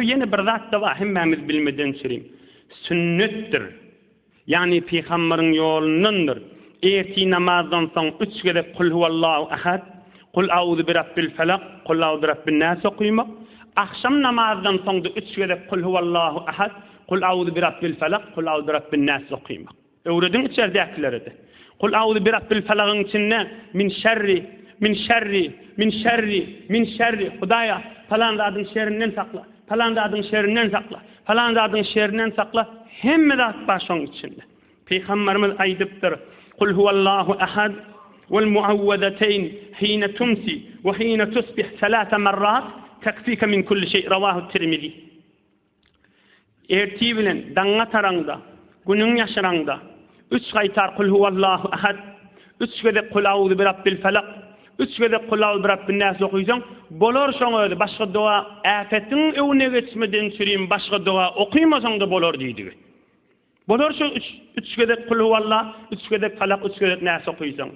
ýene bir zat-da bar, hemmämiz bilmeden çürim. Sünnetdir. Ýagny pygambaryň ýolundandyr. Ertir namazdan soň üç gezek Kul huwallahu ahad, Kul auzu birabbil felak, Kul auzu birabbin nas okymak. Agşam namazdan soň-da üç gezek Kul huwallahu ahad, Kul auzu birabbil felak, Kul auzu birabbin nas okymak. Öwrediň içerdäkilere-de. Kul auzu birabbil felagyň içinde min şerri, min şerri, min şerri, min şerri, Hudaýa, palan zadyň şerinden sakla, palan zadyň şerinden sakla, palan zadyň şerinden sakla, hemme zat bar şoň içinde. Pygamberimiz aýdypdyr, Kul huwallahu ahad wal muawwazateýn hine tumsi we hine tusbih selase marrat tekfike min kulli şeý rawahu Tirmizi. Ertir bilen daň ataraňda, günüň ýaşyraňda, üç gaýtar Kul huwallahu ahad, üç gezek Kul auzu birabbil felak, üç gezek Kul auzu birabbin nas okysaň, bolar şoň özi, başga doga äpetiň öwüne geçmeden çürim başga doga okymasaň-da bolar diýdigi. Bolar şo üç, üç gezek Kul huwallah, üç gezek felak, üç gezek nas okysaň.